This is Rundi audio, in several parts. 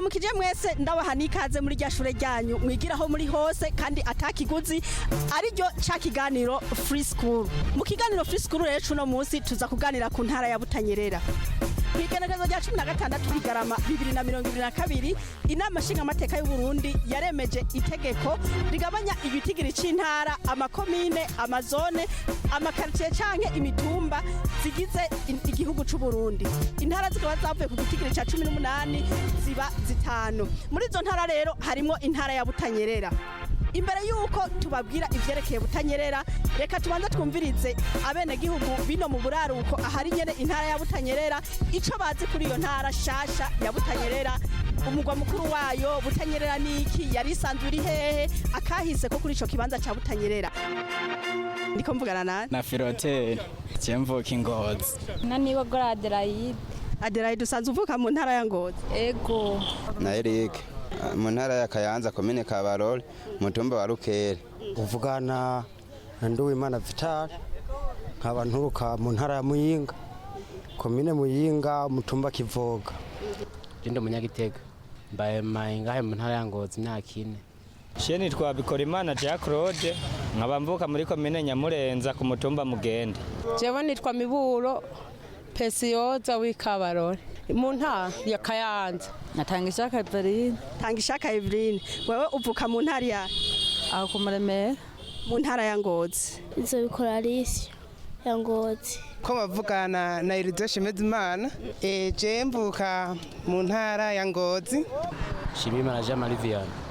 Ndabaramukije mwese, ndabaha n'ikaze muri rya shure ryanyu mwigiraho muri hose kandi atakiguzi, ariryo ca kiganiro Free School. Mu kiganiro Free School rero cuno munsi tuza kuganira ku ntara ya Butanyerera. Kw'igenekerezo rya 16 Kigarama 2022, Inama Nshingamateka y'u Burundi yaremeje itegeko rigabanya igitigiri c'intara, amakomine, amazone, amakaritsiye canke imitumba zigize igihugu c'u Burundi. Intara zikaba zavuye ku gitigiri ca 18 ziba zitanu. Muri izo ntara rero harimwo intara ya Butanyerera. Imbere y'uko tubabwira ivyerekeye Butanyerera, reka tubanze twumvirize abenegihugu bino mu buraruko, ahari nyene intara ya Butanyerera, ico bazi kuri iyo ntara shasha ya Butanyerera, umugwa mukuru wayo. Butanyerera niki? Yari isanzwe iri hehe? Akahise ko kuri ico kibanza ca Butanyerera. Ndiko mvugana nande? Na Filoteri, mvuka Ingozi. Na niba gora Adelaide. Adelaide, usanzwe uvuka mu ntara ya Ngozi? Ego. Na Eric, mu ntara ya Kayanza, komine Kabarore, mutumba wa Rukere. Uvugana na Nduwimana Vital, nkaba nturuka mu ntara ya Muyinga, komine Muyinga, umutumba Kivoga. Ndi umunyagitega, mbaye ngahe mu ntara ya Ngozi imyaka 4. Sheni twabikora Imana Jean Claude, nkaba mvuka muri komine Nyamurenza ku mutumba Mugende. Jewe nitwa Miburo Pesiyoza w'Ikabarore mu ntara ya Kayanza. Natanga ishaka Eveline. Tanga ishaka Eveline, wewe uvuka mu ntara ya Aho ku Muremera. Mu ntara ya Ngozi. Nzobikora Alicia ya Ngozi. Ko bavugana na Irido Shimezimana, je mvuka mu ntara ya Ngozi. Shimimana Jean Marie Vianney.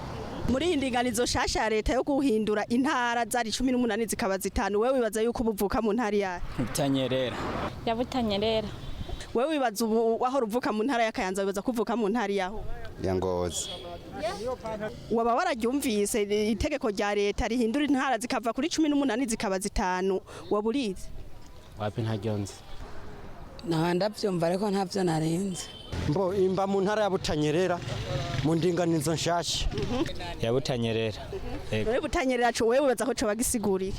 Muri iyi ndinganizo shasha ya leta yo guhindura intara zari 18 zikaba zitanu, wewe wibaza yuko ubuvuka mu ntara ya Butanyerera. Ya Butanyerera. Wewe wibaza, ubu wahora uvuka mu ntara ya Kayanza, wibaza kuvuka mu ntara yaho? Ya Ngozi. Waba wararyumvise itegeko rya leta rihindura intara zikava kuri 18 zikaba zitanu? Waba urizi? Wapi, ntaryo nzi. Nawe ndabyumva ariko ntabyo narinze. Mbo imba mu ntara ya Butanyerera mu ndinganizo nshasha. Ya Butanyerera. Yego. Wewe Butanyerera co wewe wibaza ko coba gisiguriye?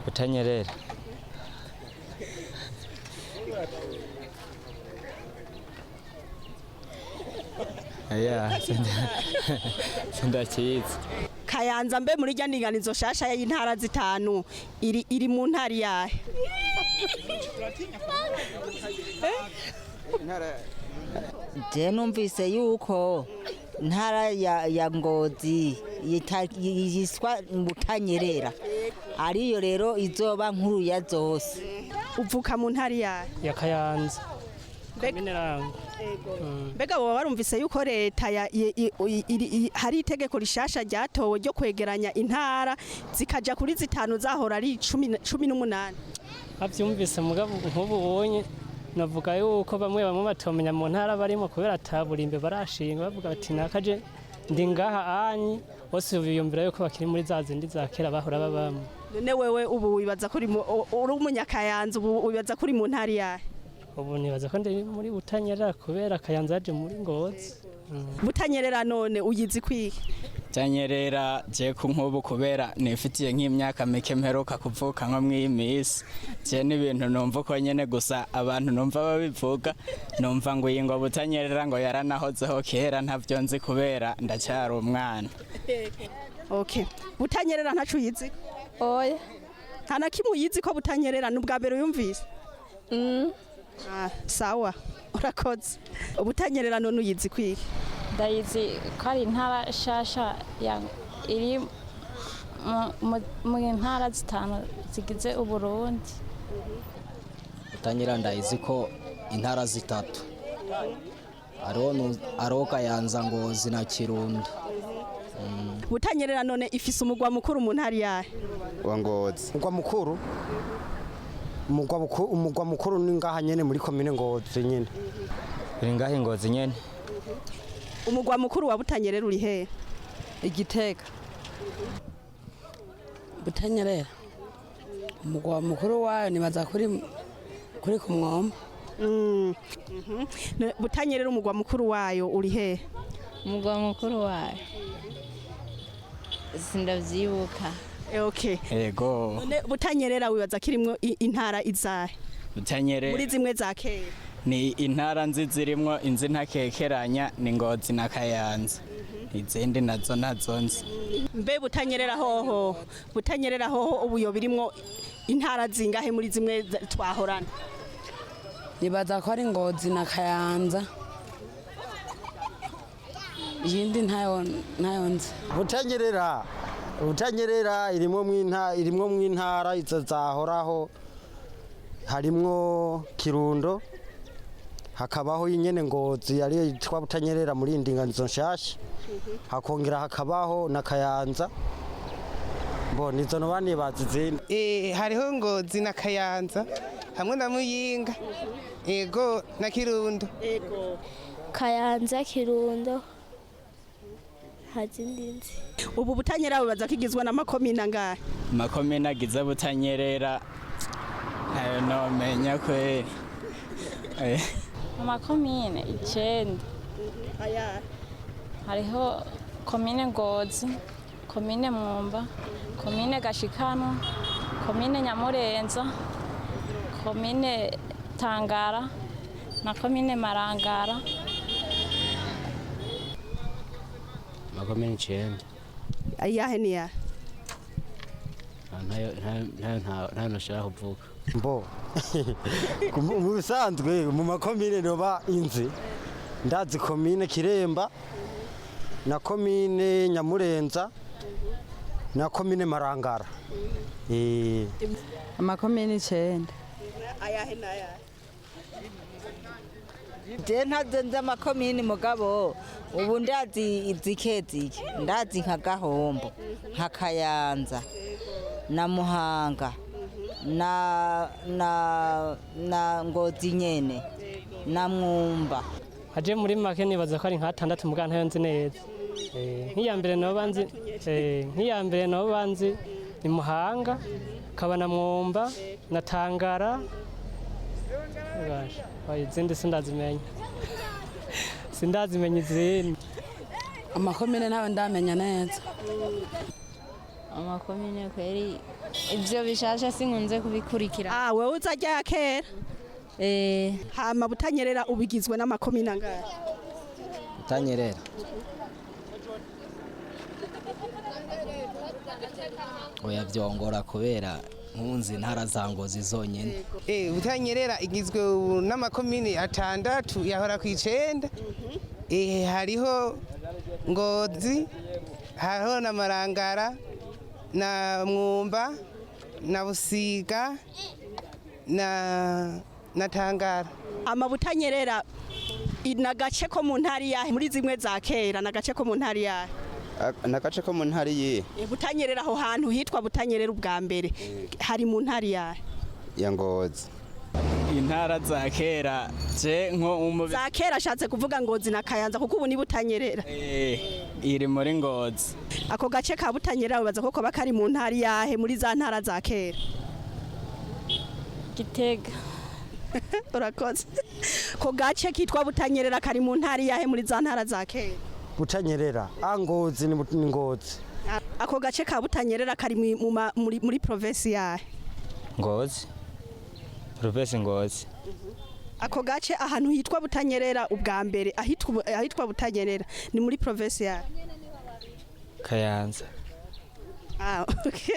Butanyerera. Aya, sindakizi. Kayanza mbe muri rya ndinganizo shasha y'intara zitanu iri mu ntara yahe? Je numvise yuko ntara ya Ngozi yiswa Butanyerera ariyo rero izoba nkuru ya zose. Uvuka mu ntara yahe? Ya Kayanza, komine Rango. Mbega boba barumvise yuko leta hari itegeko rishasha ryatowe ryo kwegeranya intara zikaja kuri zitanu zahora ari 18? Bavyumvise, mugabo nk'ubu ubonye navuga yuko bamwe bamwe batomenya mu ntara barimo kubera ataburimbe barashinga, bavuga bati nakaje ndi ngaha anyi bose biyumvira yuko bakiri muri za zindi za kera bahora babamo. None wewe ubu wibaza ko uri umunyakayanza, ubu wibaza ko uri mu ntara yahe? Ubu nibaza ko ndi muri Butanyerera kubera Kayanza yaje muri Ngozi. Butanyerera none uyizi kwiki? Butanyerera je ku nkubu kubera nifitiye nk'imyaka mike mperuka kuvuka nko mw'iyi minsi, je n'ibintu numva uko nyene gusa abantu numva babivuga, numva ngo iyi ngo Butanyerera ngo yaranahozeho kera, ntavyo nzi kubera ndacyari umwana. Okay, Butanyerera ntaco uyizi? Oya. Nta na kimwe uyizi ko Butanyerera? Ni ubwa mbere uyumvise? Ah, sawa, urakoze. Butanyerera none uyizi kwiki? Ndayizi ko ari intara shasha iri mu ntara zitanu zigize Uburundi. Butanyerera ndayizi ko intara zitatu hariho Kayanza, Ngozi na Kirundo. Butanyerera none ifise umugwa mukuru mu ntara yahe? Wa Ngozi. Umugwa mukuru, umugwa mukuru ni ngaha nyene muri komine Ngozi nyene. Uri ngahe Ngozi nyene. Umugwa mukuru wa Butanyerera uri hehe? Igitega. Butanyerera umugwa mukuru wayo nibaza kuri ku Mwomba. Butanyerera umugwa mukuru wayo uri hehe? Umugwa mukuru wayo sindavyibuka. Okay. Ego. None Butanyerera wibaza kirimwo intara izahe? Butanyerera Muri zimwe za kera. Ni intara nzi zirimwo inzi ntakekeranya ni Ngozi na Kayanza, izindi nazo nazo nzi. Mbe Butanyerera hoho, Butanyerera hoho ubu yo birimwo intara zingahe muri zimwe twahorana? Nibaza ko ari Ngozi na Kayanza, iyindi ntayo ntayo nzi. Butanyerera irimwo mw'intara izo zahoraho, harimwo Kirundo, hakabaho inyene Ngozi ariyo yitwa Butanyerera muri indinganizo nshasha, hakongera hakabaho na Kayanza. Bo nizo noba nibaza izindi. Hariho Ngozi na Kayanza hamwe na Muyinga, ego, na Kirundo. Ego. Kayanza, Kirundo, ntazindi nzi. Ubu Butanyerera bubaza ko igizwe n'amakomine angahe? Makomine agize Butanyerera ntayo nomenya kweri. Mu makomine 9 hariho komine Ngozi, komine Mwumba, komine Gashikanwa, komine Nyamurenza, komine Tangara na komine Marangara. Makomine 9. Ayahe ni yahe? Ntayo ntayo ntayo nashaka kuvuga. Mbo mu bisanzwe mu makomine noba inzi, ndazi komine Kiremba na komine Nyamurenza na komine Marangara. Amakomine 9. Ayahe n'ayahe? Je ntazo nzi amakomini, mugabo ubu ndazi izikezike, ndazi nka Gahombo, nka Kayanza na Muhanga na Ngozi nyene na Mwumba. Aje muri make nibaza ko ari nka 6, mugabo ntayo nzi neza. Nk'iya mbere noba nzi, nk'iya mbere noba nzi ni Muhanga, kaba na Mwumba na Tangara. Oya, izindi sindazimenya, sindazimenya izindi. Amakomine ntayo ndamenya neza. Amakomine kweri ibyo bishasha sinkunze kubikurikira. Ah, wewe uzajya ya kera. Hama Butanyerera ubigizwe n'amakomine angahe? Butanyerera oya vyongora kubera nkunzi intara za Ngozi zonyene. Butanyerera igizwe ubu n'amakomine 6 yahora ku 9. Hariho Ngozi, hariho na Marangara na Mwumba na Busiga na Tangara. Ama Butanyerera nagace ko mu ntara yahe muri zimwe za kera, nagace ko mu ntara yahe? Nagace ko mu ntara yihe? Butanyerera aho hantu hitwa Butanyerera ubwa mbere hari mu ntara yahe? Ya Ngozi. Intara za kera je nko za kera ashatse kuvuga Ngozi na Kayanza, kuko ubu ni Butanyerera. Iri muri Ngozi. Ako gace ka Butanyerera baza ko kaba kari mu ntara yahe muri za ntara za kera? Gitega. Urakoze. Ko gace kitwa Butanyerera kari mu ntara yahe muri za ntara za kera? Butanyerera Ngozi ni Ngozi. Ako gace ka Butanyerera kari muri province yahe? Ngozi, province Ngozi. Ako gace ahantu hitwa Butanyerera ubwa mbere, ahitwa Butanyerera ni muri province yahe? Kayanza. Ah, okay.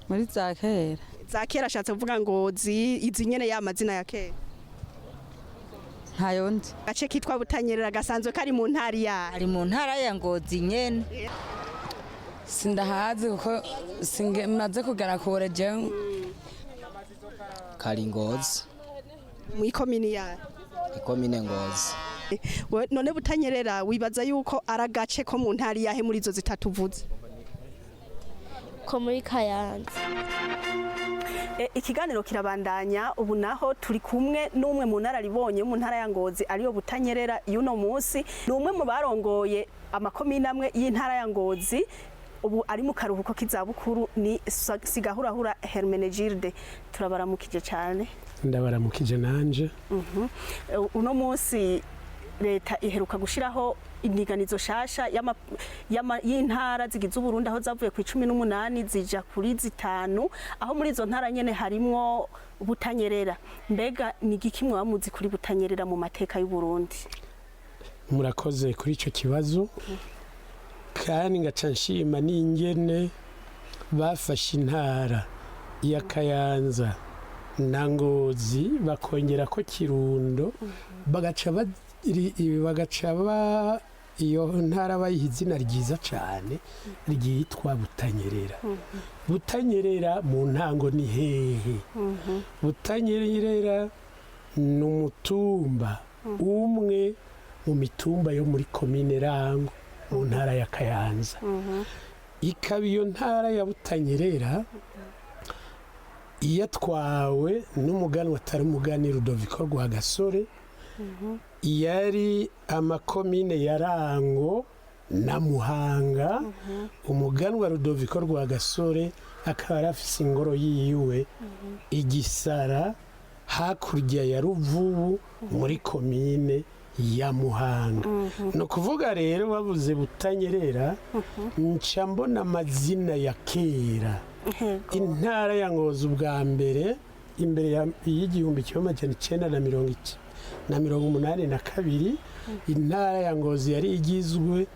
Muri za kera. Za kera ashatse kuvuga Ngozi, izi nyene ya mazina ya kera. Ntayo nzi. Gace kitwa Butanyerera gasanzwe kari mu ntara ya ari mu ntara ya Ngozi nyene. Sindahazi kuko sinmaze kugera kure je. Kari Ngozi. Mu ikomine ya ikomine Ngozi. None Butanyerera wibaza yuko ari agace ko mu ntara yahe muri izo zitatu uvuze? Ko muri Kayanza. Ikiganiro kirabandanya. Ubu naho turi kumwe n'umwe mu nararibonye mu ntara ya Ngozi ariyo Butanyerera y'uno munsi. Ni umwe mu barongoye amakomine amwe y'intara ya Ngozi, ubu ari mu karuhuko k'izabukuru, ni Sigahurahura Hermenegilde. Turabaramukije cyane. Ndabaramukije nanje. Uno munsi Leta iheruka gushiraho indinganizo shasha y'intara zigize Uburundi, aho zavuye ku 18 zija kuri 5, aho muri izo ntara nyene harimwo Butanyerera. Mbega ni igiki mwaba muzi kuri Butanyerera mu mateka y'Uburundi? Murakoze kuri icyo kibazo, kandi ngaca nshima n'ingene bafashe intara ya Kayanza na Ngozi, bakongera ko Kirundo, bagaca ba iyo ntara bayiha izina ryiza cyane ryitwa Butanyerera. Butanyerera mu ntango ni hehe? Butanyerera ni umutumba umwe mu mitumba yo muri komine Rango mu ntara ya Kayanza. Ikaba iyo ntara ya Butanyerera iyatwawe n'umuganwa atari umugani Rudoviko Rwagasore. Yari amakomine ya Rango na Muhanga. Umuganwa Rudoviko Rwagasore akaba yari afise ingoro yiwe igisara hakurya ya Ruvubu muri komine ya Muhanga. Ni ukuvuga rero, babuze Butanyerera, nca mbona amazina ya kera. Intara ya Ngozi ubwa mbere, imbere y'1982, intara ya Ngozi yari igizwe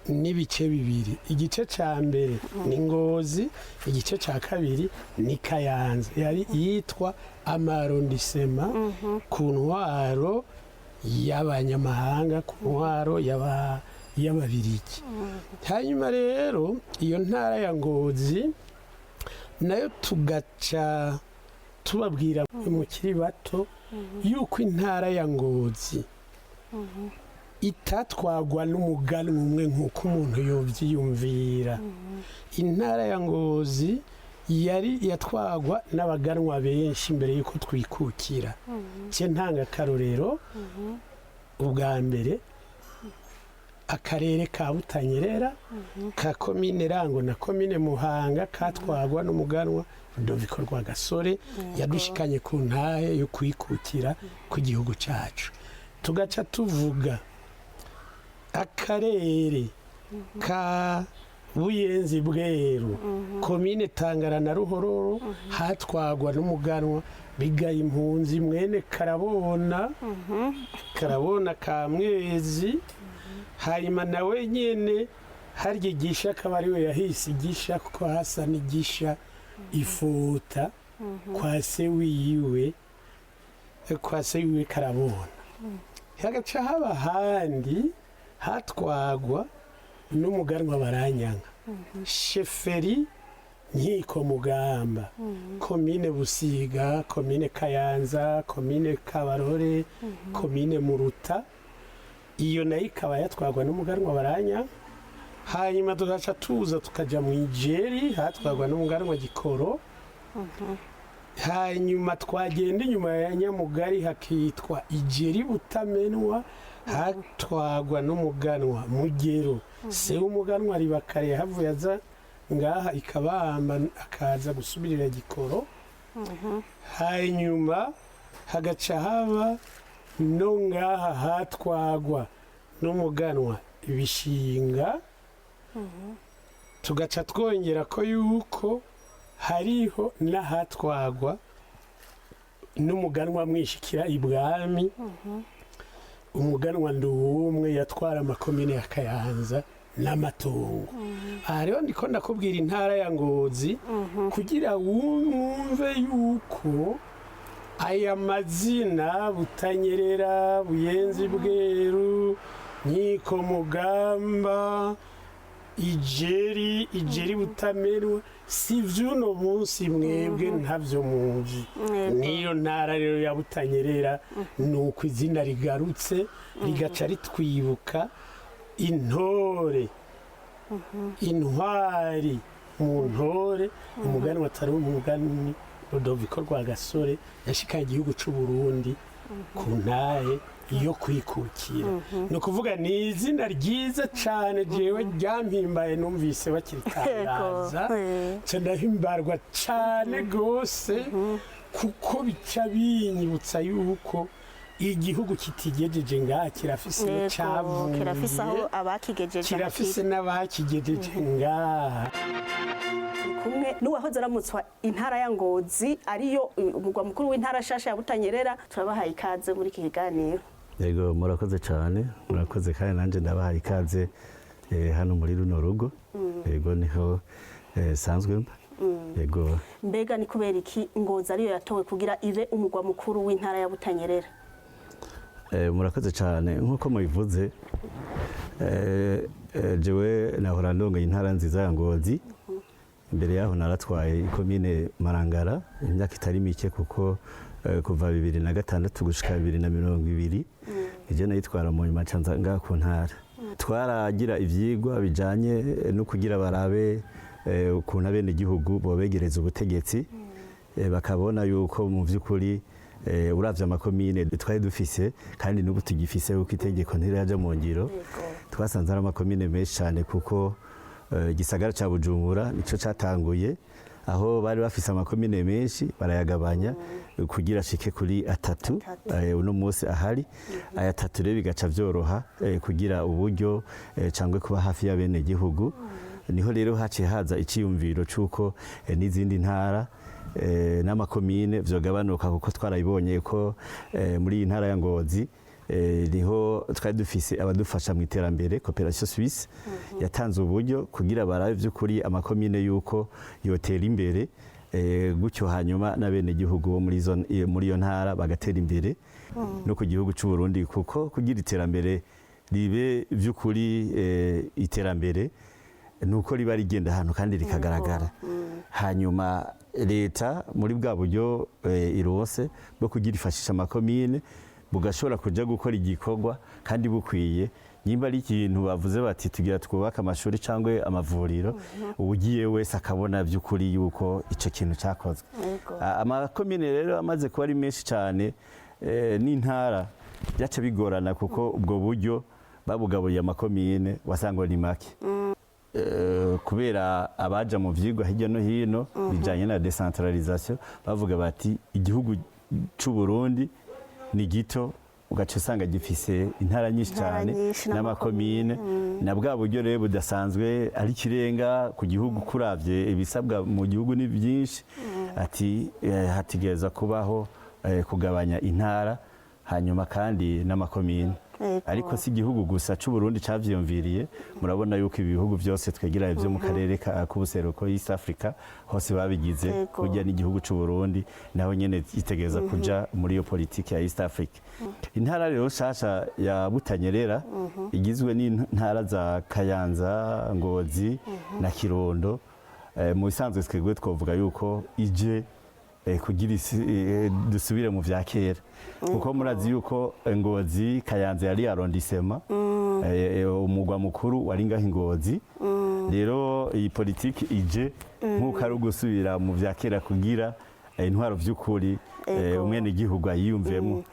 n'ibice bibiri: igice cya mbere ni Ngozi, igice cya kabiri ni Kayanza. Yari yitwa amarondisema ku ntwaro y'abanyamahanga, ku ntwaro y'Ababirigi. Hanyuma rero iyo ntara ya Ngozi nayo tugaca tubabwira mukiri bato yuko intara ya Ngozi itatwagwa n'umuganwa umwe nk'uko umuntu yobyiyumvira. Intara ya Ngozi yari yatwagwa n'abaganwa benshi mbere y'uko twikukira. Cye ntanga akarorero: ubwa mbere akarere ka Butanyerera ka komine Rango na komine Muhanga katwagwa n'umuganwa Rudoviko Rwagasore, yadushikanye ku ntahe yo kwikukira ku gihugu cyacu. Tugaca tuvuga akarere ka Buyenzi Bweru, komine Tangara na Ruhororo, hatwagwa n'umuganwa Bigaye Impunzi mwene Karabona, Karabona ka Mwezi. Hanyuma nawe nyene harya igisha akaba ariwe yahise igisha, kuko hasa n'igisha ifuta kwa se wiwe Karabona. Hagaca haba ahandi hatwagwa n'umuganwa Baranyanka, chefferie Nkiko Mugamba, komine Busiga, komine Kayanza, komine Kabarore, komine Muruta. Iyo nayo ikaba yatwagwa n'umuganwa Baranyanka. Hanyuma tugaca tuza tukajya mu Ijeri, hatwagwa n'umuganwa Gikoro. Hanyuma twagenda inyuma ya Nyamugari hakitwa Ijeri Butamenwa, hatwagwa n'umuganwa Mugero, se w'umuganwa Ribakare, havuye aza ngaha ikabamba akaza gusubirira Gikoro. Hanyuma hagaca haba no ngaha hatwagwa n'umuganwa Ibishinga. Tugaca twongera ko yuko hariho n'ahatwagwa n'umuganwa Mwishikira ibwami, umuganwa Nduwumwe, yatwara amakomine ya Kayanza n'amatongo. Aha rero ndiko ndakubwira intara ya Ngozi kugira wumve yuko aya mazina Butanyerera, Buyenzi Bweru, Nkiko Mugamba, Ijeri, Ijeri Butamenwa, si vy'uno munsi mwebwe ntavyo muzi. Niyo ntara rero ya Butanyerera, ni uko izina rigarutse rigaca ritwibuka intore, intwari mu ntore, umugani watari umugani Rudoviko Rwagasore, yashikaye igihugu c'u Burundi ku ntahe yo kwikukira. Ni ukuvuga ni izina ryiza cyane, jewe ryampimbaye numvise bakiritangaza, nca ndahimbarwa cyane rwose, kuko bica binyibutsa yuko Igihugu kitigejeje ngaha kirafise iyo Yego, cavuye, kirafise aho abakigejeje kirafise hakiri. n'abakigejeje ngaha. Kumwe n'uwahoze aramutswa intara ya Ngozi, ariyo umugwa mukuru w'intara shasha ya Butanyerera. Turabahaye ikaze muri iki kiganiro. Yego, murakoze cyane, murakoze, kandi nanjye ndabahaye ikaze hano muri runo rugo. Yego, niho sanzwe mba. Yego. Mbega ni kubera iki Ngozi ariyo yatowe kugira ibe umugwa mukuru w'intara ya Butanyerera? Murakoze cyane. Nk'uko mubivuze, jewe nahora ndongoye intara nziza ya Ngozi. Imbere yaho naratwaye ikomine Marangara imyaka itari mike, kuko kuva 2006 gushika 2020 ije nayitwara. Mu nyuma nca nza ngaha ku ntara. Twaragira ivyigwa bijanye no kugira barabe ukuntu abenegihugu bobegereza ubutegetsi, bakabona yuko mu vy'ukuri uravye amakomine twari dufise, kandi n'ubu tugifise kuko itegeko ntiraja mu ngiro, twasanze ari amakomine menshi cyane, kuko igisagara ca Bujumbura nico catanguye, aho bari bafise amakomine menshi barayagabanya kugira ashike kuri atatu uno munsi ahari. Aya atatu rero bigaca vyoroha kugira uburyo cangwe kuba hafi y'abene gihugu. Niho rero haciye haza iciyumviro c'uko n'izindi ntara n'amakomine vyogabanuka, kuko twarabibonye ko muri iyi ntara ya Ngozi niho twari dufise abadufasha mu iterambere, Coopération Suisse yatanze uburyo kugira barabe vy'ukuri amakomine yuko yotera imbere, gutyo hanyuma n'abenegihugu bo muri iyo ntara bagatera imbere, no ku gihugu c'u Burundi, kuko kugira iterambere ribe vy'ukuri iterambere nuko riba rigenda ahantu kandi rikagaragara. Hanyuma leta muri bwa buryo ironse bwo kugira ifashisha amakomine, bugashobora kuja gukora igikorwa kandi bukwiye. Nimba ari ikintu bavuze bati tugira twubake amashuri cyangwa amavuriro, ugiye wese akabona by'ukuri yuko ico kintu cyakozwe. Amakomine rero amaze kuba ari menshi cyane n'intara, byaca bigorana, kuko ubwo buryo babugaburiye amakomine wasanga ni make. Kubera abaja mu vyigwa hirya no hino bijanye na decentralisation bavuga bati igihugu c'u Burundi ni gito, ugaca usanga gifise intara nyinshi Intara cyane nyinshi n'amakomine, na bwa buryo rero budasanzwe ari ikirenga ku gihugu, kuravye ibisabwa mu gihugu ni byinshi, ati hategereza kubaho kugabanya intara hanyuma kandi n'amakomine. Ariko si igihugu gusa c'u Burundi cavyiyumviriye. Murabona yuko ibihugu byose twegeranye byo mu karere k'ubuseruko, East Africa, hose babigize. Burya n'igihugu c'u Burundi naho nyene itegereza kuja muri iyo politiki ya East Africa. Intara rero nshasha ya Butanyerera igizwe n'intara za Kayanza, Ngozi na Kirundo. Mu bisanzwe twebwe twovuga yuko ije kugira dusubire mu vya kera, kuko murazi yuko Ngozi, Kayanza yari arrondissement, umugwa mukuru wari ngaho i Ngozi. Rero iyi politiki ije nk'uko ari ugusubira mu vya kera kugira intwaro vy'ukuri umwenegihugu ayiyumvemo.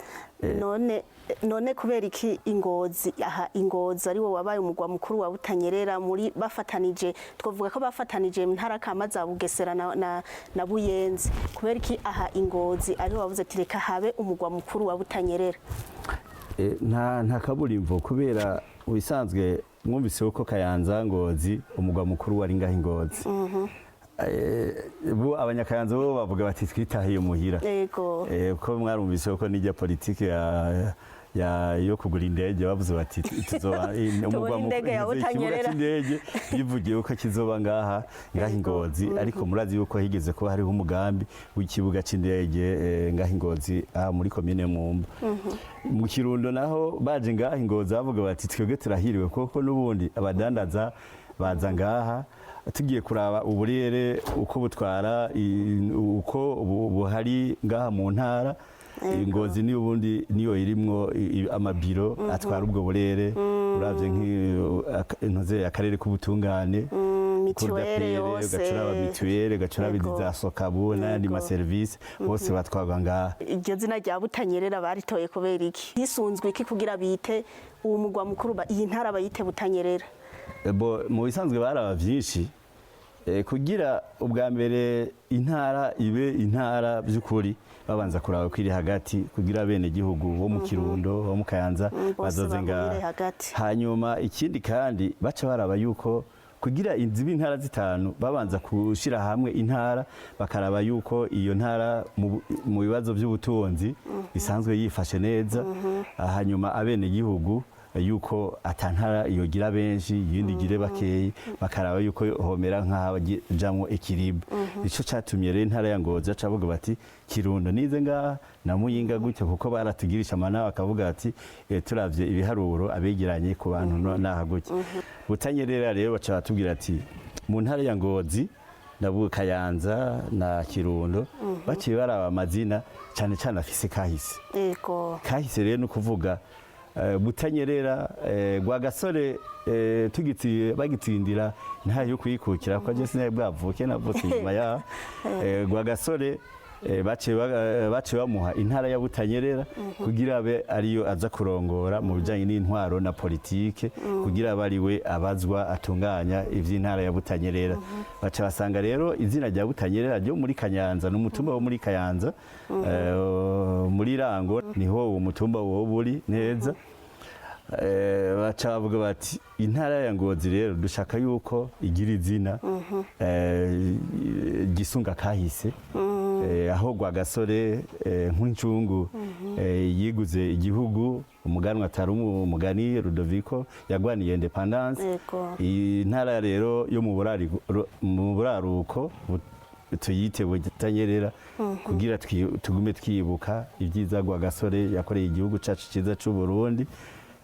None kubera iki Ingozi, aha Ingozi ari wo wabaye umugwa mukuru wa Butanyerera muri bafatanije, twavuga ko bafatanije mu ntara kama za Bugesera na Buyenzi, kubera iki aha Ingozi ari wo wavuze ati reka habe umugwa mukuru wa Butanyerera? Nta kaburimbo, kubera ubisanzwe mwumvise uko Kayanza, Ngozi, umugwa mukuru wari ngaho i Ngozi. Bo Abanyakayanza bo bavuga bati twitahiye muhira. Ko mwarumvise ko n'ijya politiki ya yo kugura indege, bavuze bati tuzoba umugwa indege ya mukuru, ikibuga Butanyerera. cy'indege bivugiye ko kizoba ngaha i Ngozi. Ariko murazi yuko higeze kuba hariho umugambi w'ikibuga c'indege ngaha i Ngozi, aha muri komine Mwumba. Mu Kirundo naho baje ngaha i Ngozi bavuga bati twebwe turahiriwe, kuko n'ubundi abadandaza baza ngaha. Tugiye kuraba uburere uko butwara uko buhari ngaha mu ntara, Ngozi niyo ubundi niyo irimwo amabiro atwara ubwo burere. Uravye nk'intuze akarere k'ubutungane, Mituwele yose. Ugacuraba mituwele, ugacuraba za SOCABU n'ayandi maserivisi bose batwarwa ngaha. Iryo zina rya Butanyerera baritoye kubera iki? Hisunzwe iki kugira bite uwo mugwa mukuru, iyi ntara bayite Butanyerera? Bo mu bisanzwe baraba vyinshi. Kugira ubwa mbere intara ibe intara by'ukuri, babanza kuraba ko iri hagati, kugira bene gihugu bo mu Kirundo, bo mu Kayanza Bose bazoze bahurire ngaha. hagati. Hanyuma ikindi kandi, baca baraba yuko kugira inzu intara zitanu, babanza gushyira hamwe intara, bakaraba yuko iyo ntara mu bibazo by'ubutunzi isanzwe yifashe neza. Hanyuma abenegihugu yuko atantara yogira benshi, iyindi igire bakeyi, bakaraba yuko homera nk'ahajamwo ikiribu. Ico catumye rero intara ya Ngozi baca bavuga bati Kirundo nize ngaha na Muyinga gutyo, kuko baratugirisha amana bakavuga bati turavye ibiharuro abegeranye ku bantu naha gutya. Butanyerera rero baca batubwira ati mu ntara ya Ngozi na Kayanza na Kirundo, baciye baraba amazina cane cane afise kahise. Kahise rero ni ukuvuga Butanyerera, Rwagasore, bagitsindira nta yo kuyikukira, kuko je sinari bwavuke, navutse inyuma ya Rwagasore. Baciye bamuha intara ya Butanyerera kugira abe ariyo aza kurongora mu bijanye n'intwaro na politike, kugira abe ariwe abazwa atunganya ivy'intara ya Butanyerera. Baca basanga rero izina rya Butanyerera ryo muri Kayanza, n'umutumba wo muri Kayanza, muri Rango niho uwo mutumba woba uri neza. Baca bavuga bati intara ya Ngozi rero dushaka yuko igira izina gisunga kahise, aho Rwagasore nk'incungu yiguze igihugu, umuganwa atari umugani Rudoviko yagwaniye independence. Intara rero yo mu buraruko tuyite Butanyerera, kugira tugume twibuka ibyiza Rwagasore yakoreye igihugu cacu cyiza c'u Burundi,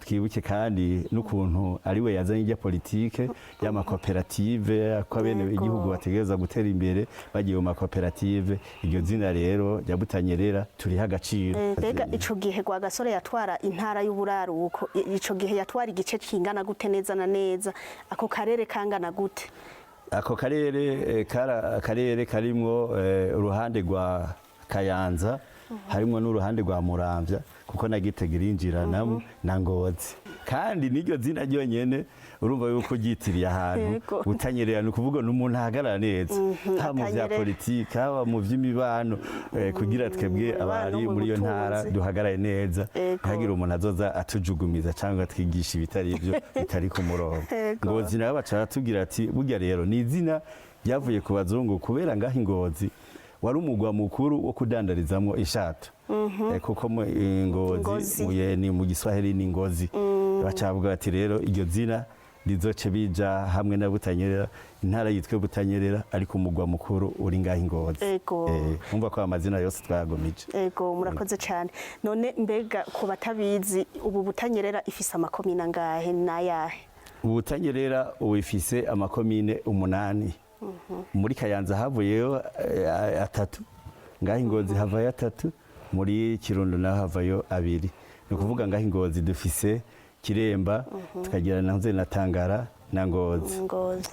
twibuke kandi n'ukuntu ariwe yazanye ijya politike y'amakoperative, ko abene igihugu bategereza gutera imbere bagiye mu makoperative. Iryo zina rero rya Butanyerera turiha agaciro. Mbega ico gihe Rwagasore yatwara intara y'uburaruko, ico gihe yatwara igice kingana gute neza na neza? Ako karere kangana gute? Ako karere akarere karimwo uruhande rwa Kayanza, harimwo n'uruhande rwa Muramvya, kuko na Gitega irinjiranamo na Ngozi. Kandi n'iryo zina ryonyene urumva yuko ryitiriye ahantu. Butanyerera ni ukuvuga n'umuntu ahagarara neza, haba mu vya atanyerera. politike, haba mu vy'imibano, kugira twebwe abari mu muri iyo ntara butunzi. duhagarare neza, ntihagire umuntu azoza atujugumiza cyangwa atwigisha ibitari ibyo, bitari ku murongo. Ngozi nabo baca baratubwira ati burya rero ni izina ryavuye ku bazungu, kubera ngaho Ingozi wari umugwa mukuru wo kudandarizamwo ishato. Kuko Ngozi Ngozi. ni mu Giswahili ni Ngozi. Baca bavuga bati rero iryo zina rizoce bija hamwe na Butanyerera, intara yitwe Butanyerera ariko umugwa mukuru uri ngaho Ingozi. Umva ko amazina yose twayagumije. Ego, murakoze cyane. None mbega ku batabizi, ubu Butanyerera ifise amakomine angahe n'ayahe? Butanyerera ubu ifise amakomine 8. Muri Kayanza havuyeyo atatu, ngaho Ingozi havayo atatu, muri Kirundo naho havayo abiri. Ni ukuvuga ngaho Ingozi dufise Kiremba, tukagira na Nzeri na Tangara na Ngozi. Ngozi.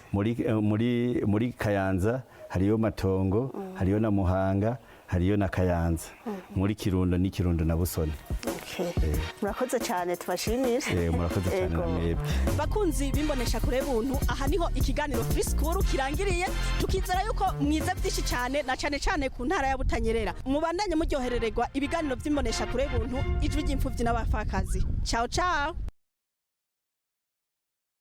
Muri Kayanza hariyo Matongo, hariyo na Muhanga, hariyo na Kayanza. Muri Kirundo ni Kirundo na Busoni. Okay. Murakoze cyane, tubashimire. Murakoze cyane na mwebwe. Bakunzi bimbonesha kure buntu, aha niho ikiganiro Free School kirangiriye, tukizera yuko mwize byinshi cyane, na cyane cyane ku ntara ya Butanyerera. Mubandanye muryoherererwa ibiganiro by'imbonesha kure buntu, ijwi ry'imfuvyi n'abapfakazi. Ciao ciao.